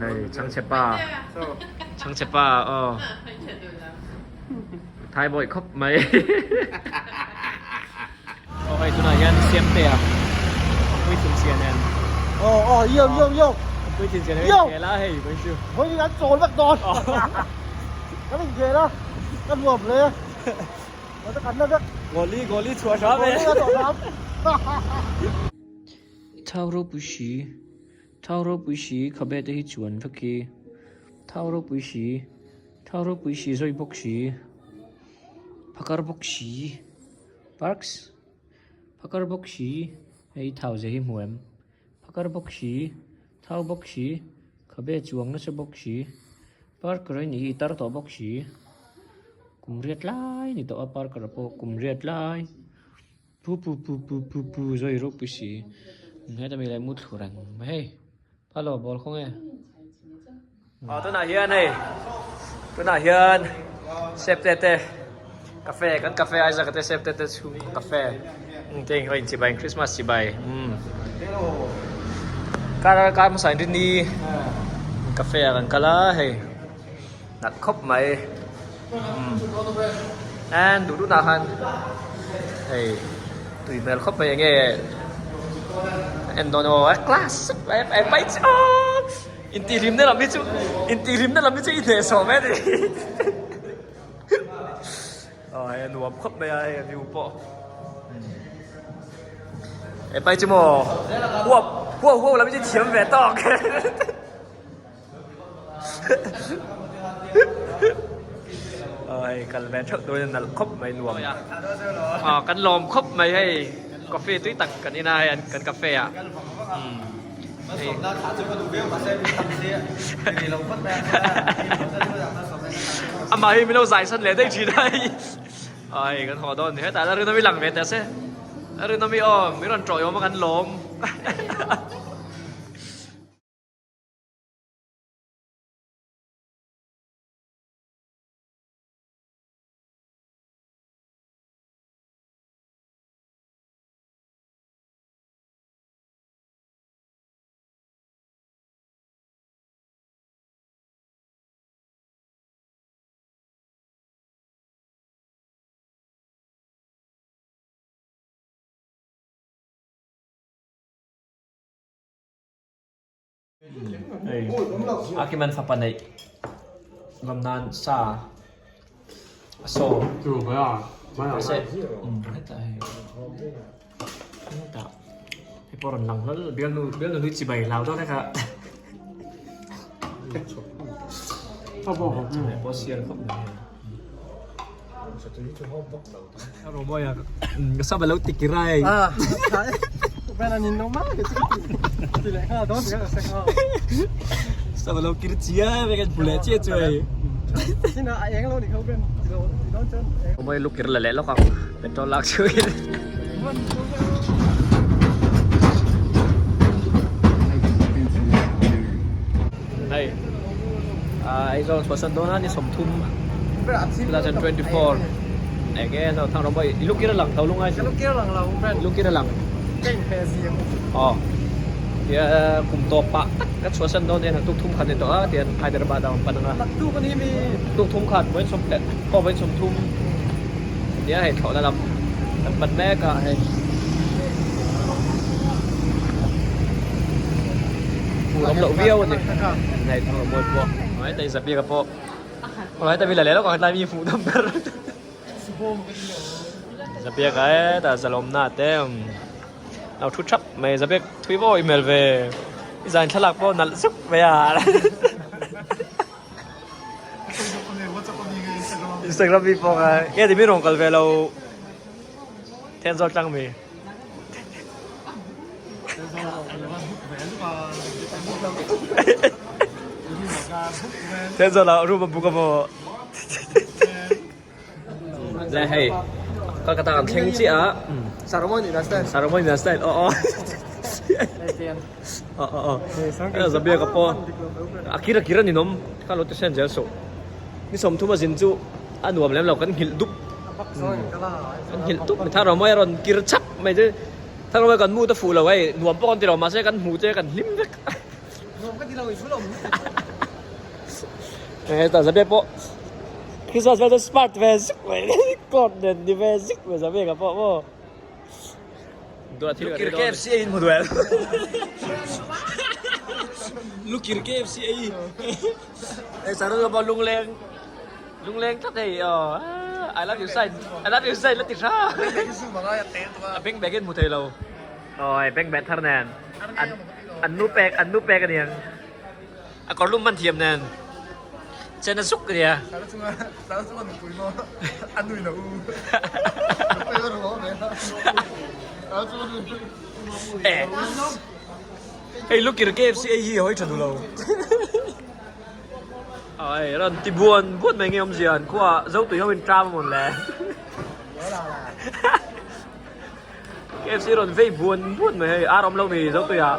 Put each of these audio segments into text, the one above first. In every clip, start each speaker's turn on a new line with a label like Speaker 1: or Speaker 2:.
Speaker 1: Hei chhangchhe pa chhangchhe pa aw thai bawih khawp mai. Aw hei tunah hian Siamtea puitling sia nen.
Speaker 2: Aw aw yo yo yo.
Speaker 1: Puitling sia nen kan inkhel a hei vawi chu.
Speaker 2: Vawi kan chawl vek dawn. Kan inkhel a ka nuam hle. Ka kan na vek.
Speaker 1: Goli goli chhuah hram e.
Speaker 2: Goli a chhuah hram.
Speaker 1: Thau ropui si Thau ropui si khabe te hi chuan vek hi Thau ropui si Thau ropui si zawi bawk si Phakar bawk si Parks Phakar bawk si hei thau zia hi hmu em Phakar bawk si Thau bawk si Khabe chuang nasa bawk si Parker a nih hi tar tawh bawk si Kum riat lai a ni tawh a Parker pawh kum riat lai. Pu pu pu pu pu pu zawi ropui si heta mi leh mu thlu reng mai hei hello ball khaw nge aw tunah hian hei tunah hian sep te te cafe kan cafe Isaac te sep te te chhung cafe te in chibai Christmas chibai umm kar kar hmasa in rin ni cafe ah kan kal a hei nat khawp mai umm and duh duh nah khan hei tui hmel khawp mai enge en dawn aw a class e pai chu aw intihhlimna lam hi chu intihhlimna lam hi chu i hnehsawh mai a ni aw hei a nuam khawp mai a hei a view pawh e pai chu maw huap huau huau lam hi chu thiam ve tawk. Hei kal ve theuh dawn a nalh khawp mai nuam ah kan lawm khawp mai hei coffee tui tak kan in a hei kan cafe ah amah hi min lo zai san leh daih thin a hei hei kan haw dawn hetah la rinawmi lang ve teh se rinawmi aw min rawn tawih awm a kan lawm. A kiman fapa neih ngam nan sa a saw se hetah hei hetah hei pawh rawn lang hlawl bialnu bialnu hlui chibai hlau deuh hlek a pawh sial khawp mai hei Ka sap alo ti kir a hei. Sap alo kir chia hei kan hmu leh chiah chu hei. Awmawia lu kir la leh lawk ang petrol lak chu in. Hei Aizawl chhuahsan dawn a ni 30 2024 enge so thang rawng pawh i lukir a lang tho lungai chu
Speaker 2: lukir a lang lo friend
Speaker 1: lukir a lang
Speaker 2: ka in phe zing
Speaker 1: aw tia kum tawp pah tak ka chhuahsan dawn hian tuk thum khat ni tawh a tian Hyderabad ah an pan anga
Speaker 2: tuk ani mi
Speaker 1: tuk thum khat vawiin sawm leh aw vawiin 30 nia hei thlawhna lam kan pan mek a hei Phur awm loh viau a ni. Hei thang lo mawi pawh. Heta i Zabira pawh. Aw heta mi la leh lawk ang hetlai mi hmuh dam ber. Zabira ka hetah zalawmna te lo thu thap mai Zabira thui pawh i hmel ve. I zan thlalak pawh nalh zuk mai a. Instagram mi pawh kha nge ti mi rawn kal ve lo Thenzawl tlang mi. Thenzawl ah room a book a maw. Le hei Kolkata kan thleng chiah a.
Speaker 2: Saromon in a style.
Speaker 1: Saromon in a style aw aw. Aw aw aw. Zabia ka pawh a kir a kir a ninawm kha lo ti sen zel suh. Ni 30 a zin chu a nuam lem lo kan nghilh dup. Kan nghilh dup mai thar rawmawia rawn kir chhak mai chu thar rawmawia kan mu te fuh lo hei nuam pawh kan ti lo mahse kan hmu che kan hlim vek. Heta Zabia pawh Christmas vel chu smart ve zuk mai coat nen ni ve zuk mai Zabia ka pawh maw. Lukir KFC ei in hmu duh em? Lukir KFC ei. Hei Sarul ka pawh lungleng lungleng tlat hei aw I love you sign I love you sign la ti hra. A beng bag in hmu thei lo. Aw hei beng bag thar nen an an nu pek an nu pek aniang. A kawr lum hman thiam nen chen a zuk ania. Hei lukir KFC ei hi hawi tha duh lo. Ai rawn ti buan buan mai nge awmzia an khua Zotui ho in tram amawn le. KFC rawn vei buan buan mai hei ar awm lo mi Zotui ah.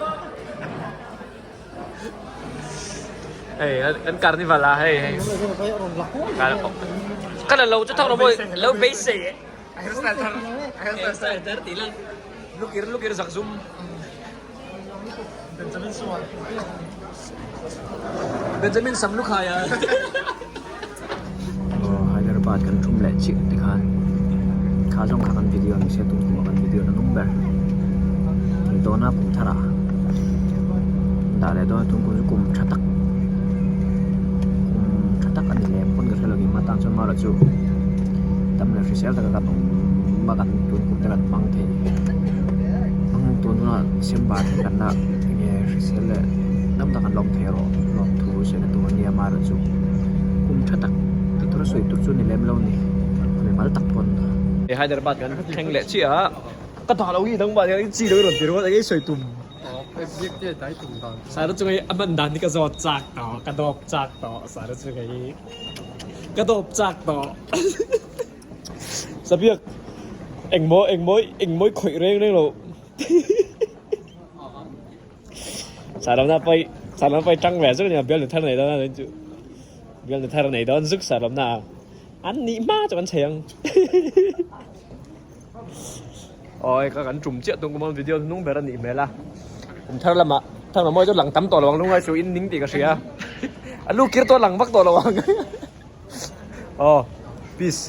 Speaker 1: Hei an carnival a hei hei. Ka la lo chu thak lo mawi lo beisei e. Hairstyle thar tih lan lukir lukir zak zum.
Speaker 2: Benjamin sual.
Speaker 1: Benjamin sam lukhai a. Hyderabad kan thum leh chiah te khan kha zawng kha kan video ni se tum kum a kan video na nung ber. Ni dawn a kum thar ah dah leh dawn a tum kum chu kum tha tak kum tha tak a ni leh pawn ka hre lo eng atan chuan marawh chu tam leh hrisel taka kan awm a kan tun kum te kan hmang thei hmang tun hunah December thleng kan la enge hrisel leh dam tak an la awm thei erawh lawmthu sawi na tur a nia marawh chu kum tha tak ti tur a sawi tur chu ni lem lo ni mimal tak pawn. Hyderabad kan thleng leh chiah a ka dah lo hi nangmah hian chi lo i rawn ti ringawt eng nge sawi tum Sara chunga hi a hman dan hi ka zawt chak tawh ka dawp chak tawh Sara chunga hi ka dawp chak tawh Sabiak engmaw engmaw engmaw i khawih reng reng lo Saramna pawh i Saramna pawh i tang ve zuk ania bialnu thar nei dawn a chu bialnu thar nei dawn zuk Saramna an nih hma chu kan chei ang Awi ka kan tum chiah tum kuma video hnung ber a nih hmel a kum thar lamah thar lam mawi chu lang tam tawh lo ang lungngai chu in ning tih ka hria a lu kir tawh lang vak tawh lo ang aw peace.